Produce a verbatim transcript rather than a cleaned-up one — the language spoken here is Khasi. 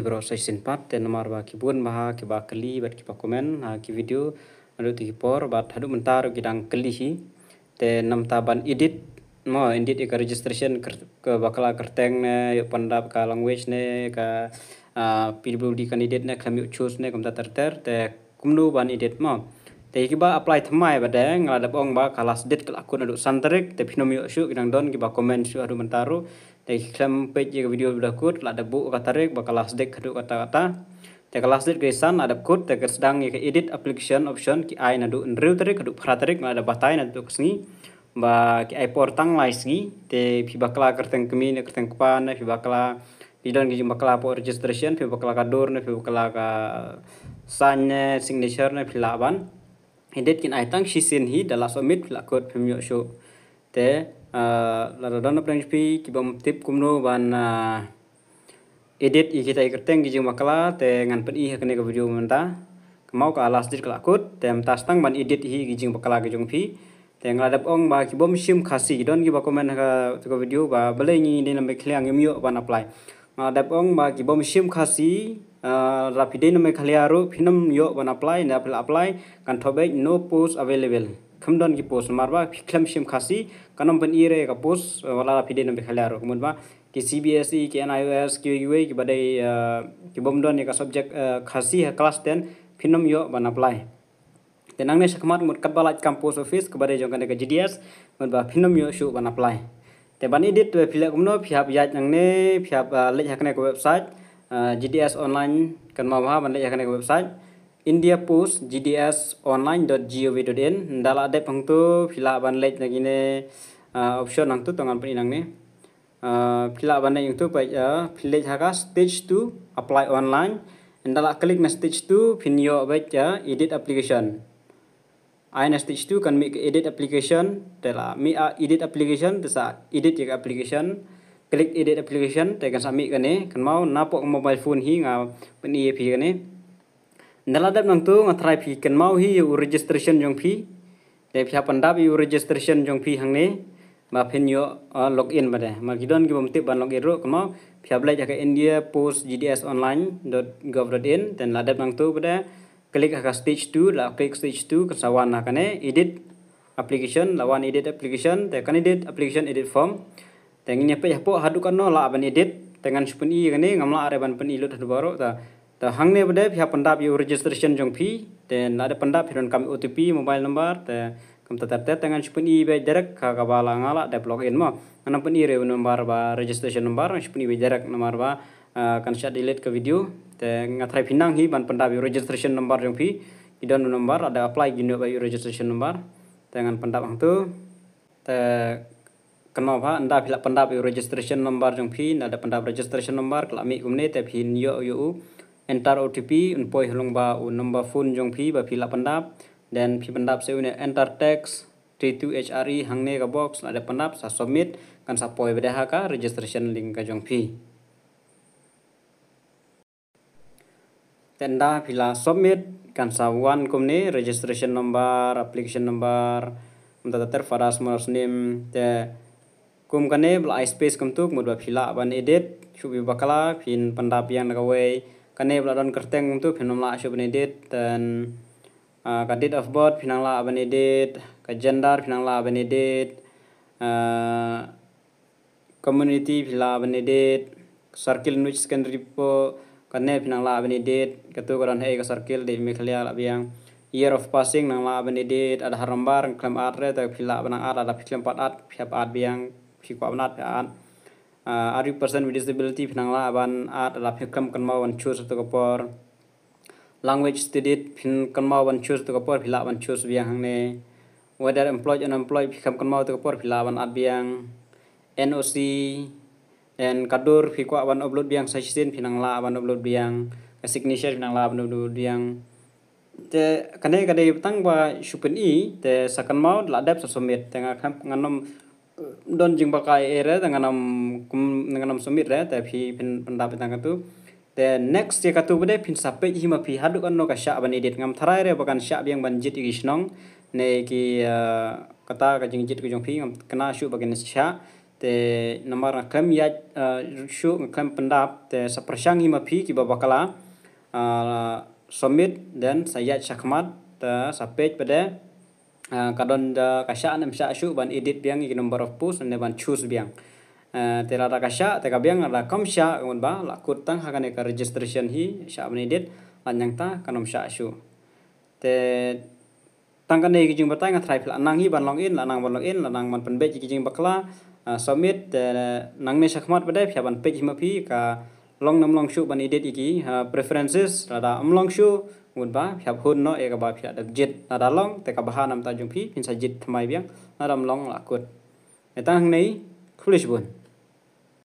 Baroh sa shisien pat, te namar ba ki bun bha kiba kylli bad kiba comment ha ki video naduh tu ki por, bad haduh mynta ruh ki dang kylli hi. Te namar ban edit, mo, edit ïa ka registration, ka bakla kyrteng ne, ïoh pyndap ka language ne, ka, ah, P W D candidate ne, khlem ïoh choose ne, kumta ter ter, te kumno ban edit, mo. Te kiba apply thymmai pat de, nga la dep ong ba ka last date ka la kut naduh san tarik, te phin ym ïoh shuh, ki dang don kiba comment shuh haduh mynta ruh. Te khlem peit ïa ka video ba la kut, la dep buh ka tarik ba ka last date haduh kata kata. Te ka last date ka dei san, la dep kut, te ka sdang ïa ka edit application option ki ai naduh hynriew tarik haduh phra tarik, la dep batai naduh ka sngi. Ba ki ai por tang lai sngi, te phi bakla kyrteng kmie ne kyrteng kpa ne, phi bakla, phi don ki jingbakla hapoh registration, phi bakla ka dur ne, phi bakla ka sign ne, signature ne, phi lah ban edit, kin ai tang shisien hi, da la submit phi la kut, phim ïoh shuh. Te, ah, lada don na pdeng jong phi kibym tip kumno ban, ah, edit ïa kita ki kyrteng ki jingbakla, te ngan pyni ha kane ka video mynta. Kynmaw ka last date ka la kut, te mynta sdang ban edit hi ki jingbakla ki jong phi. Te nga la dep ong ba kibym shim Khasi, ki don kiba comment ha ka, ka video ba balei ngi dei na Meghalaya ngim ïoh ban apply. Nga la dep ong ba kibym shim Khasi, ah, lada phi dei na Meghalaya ruh phin ym ïoh ban apply, nda phi la apply kan thoh beit no post available. Khlem don ki post namar ba phi khlem shim Khasi, kan ym pyni re ka post, ah, wat lada phi dei na Meghalaya ruh. Ka mut ba ki C B S E, ki N I O S, kiwei kiwei kiba dei, ah, kibym don ïa ka subject, ah, Khasi ha class ten, phin ym ïoh ban apply. Te nangne shakhmat mut katba lait kam post office kaba dei jong kane ka G D S, mut ba phin ym ïoh shuh ban apply. Te ban edit te phi leh kumno, phi hap ïaid nangne, phi hap, ah, leit ha kane ka website, ah, G D S online, kynmaw bha ban leit ha kane ka website, India Post G D S online dot G O V dot in, nda la dep hangto, phi lah ban leit na kine, ah, option hangto, to ngan pyni nangne. Ah, phi lah ban leit hangto, peit, ah, phi leit ha ka stage two, apply online. Nda la click na stage two, phin ïoh beit, ah, edit application. Ai na stage two kan mih ka edit application, te la mih, ah, edit application, te sa edit ïa ka application. Click edit application, te kan sa mih kane, kynmaw napoh mobile phone hi nga pyni ïa phi kane. Nda la dep nangto nga tharai phi kynmaw hi ïa u registration jong phi. Te phi hap pyndap ïa u registration jong phi hangne ba phin ïoh, ah, login bad de. Namar ki don kibym tip ban login ruh, kynmaw phi hap leit ha ka India Post G D S online dot gov dot in, te la dep nangto bad de. Click ha ka stage two, la click stage two, kan sa wan ha kane edit application, la wan edit application, te kan edit application, edit form. Te ngin ïa peit hapoh haduh katno lah ban edit, te ngan shu pyni kane, ngam lah re ban pyni lut haduh baroh, te, te hangne bad de phi hap pyndap ïa u registration jong phi, te la dep pyndap phi donkam O T P, mobile number, te kumta ter ter, te ngan shu pyni beit direct ha kaba la nga la dep login mo. Ngan ym pyni re u number ba registration number, ngan shu pyni beit direct namar ba, ah, kan shah delete ka video. Te nga tharai phi nang hi ban pyndap ïa u registration number jong phi, ki don u number, la dep apply ki ïoh beit ïa u registration number. Te ngan pyndap hangto. Te kynmaw bha, nda phi la pyndap ïa u registration number jong phi, nda dep pyndap registration number, ka la mih kumne, te phin ïoh ïa u enter O T P, un poi ha lyngba u number phone jong phi ba phi la pyndap, then phi pyndap sa une enter text three two H R E hangne ka box, la dep pyndap sa submit, kan sa poi bad de ha ka registration link ka jong phi. Te nda phi la submit, kan sa wan kumne, registration number, application number, kumta ter ter, father's, mother's name, te kum kane ba la ai space kumtu, ka mut ba phi lah ban edit, shuh phi bakla, phin pyndap biang da kawei, kane ba la don kyrteng kumtu, phin ym lah shuh ban edit, then, ah, ka date of birth, phin nang lah ban edit, ka gender, phin nang lah ban edit, ah, community phi lah ban edit, circle in which secondary po, kane phi nang lah ban edit, katu ka don haei ka circle, dei Meghalaya lah biang. Year of passing nang lah ban edit, Aadhaar number, khlem add re, te phi lah ban nang add, lada phi khlem pat add, phi hap add biang, phi kwah ban add, phi add. Ah, are you person with disability, phi nang lah ban add, lada phi khlem kynmaw ban choose tu ka por. Language studied, phin kynmaw ban choose tu ka por, phi lah ban choose biang hangne. Whether employed, unemployed, phi khlem kynmaw tu ka por, phi lah ban add biang. N O C, then ka dur, phi kwah ban upload biang sa shisien, phi nang lah ban upload biang. Ka signature, phi nang lah ban upload biang. Te kane ka dei tang ba shu pyni, te sa kynmaw, la dep sa submit, te nga khlem, ngan ym don jingbakla ei re, te ngan ym kum, ngan ym submit re, te phi phin pyndap tang katu. Te next ïa katu bad de phin sa peit hi ma phi haduh katno ka shah ban edit, ngam tharai re ba kan shah biang ban jied ïa ki shnong ne ki, ah, kata ka jingjied ka jong phi, ngam kena shuh ba kan shah. Te namar nga khlem ïaid, eh, shuh, nga khlem pyndap, te sa pyrshang hi ma phi kiba bakla, eh, submit, then sa ïaid shakhmat, te sa peit pat de, eh, ka don da ka shah ne ym shah shuh ban edit biang ïa ki number of post ne ban choose biang. Eh, te lada ka shah, te ka biang, lada kam shah, ka mut ba la kut tang ha kane ka registration hi, shah ban edit, lada nangta kan ym shah shuh. Te tang kane ki jingbatai nga tharai phi la nang hi ban log in, la nang ban log in, la nang ban pynbeit ki jingbakla, ah, submit, te nangne shakhmat pat de phi hap ban peit hi ma phi ka long ne ym long shuh ban edit ïa ki, ah, preferences, lada ym long shuh, mut ba phi hap hun noh ïa kaba phi la dep jied, lada long te ka bha namar jong phi, phin sa jied thymmai biang, lada ym long la kut. Te tang hangne, khublei shibun.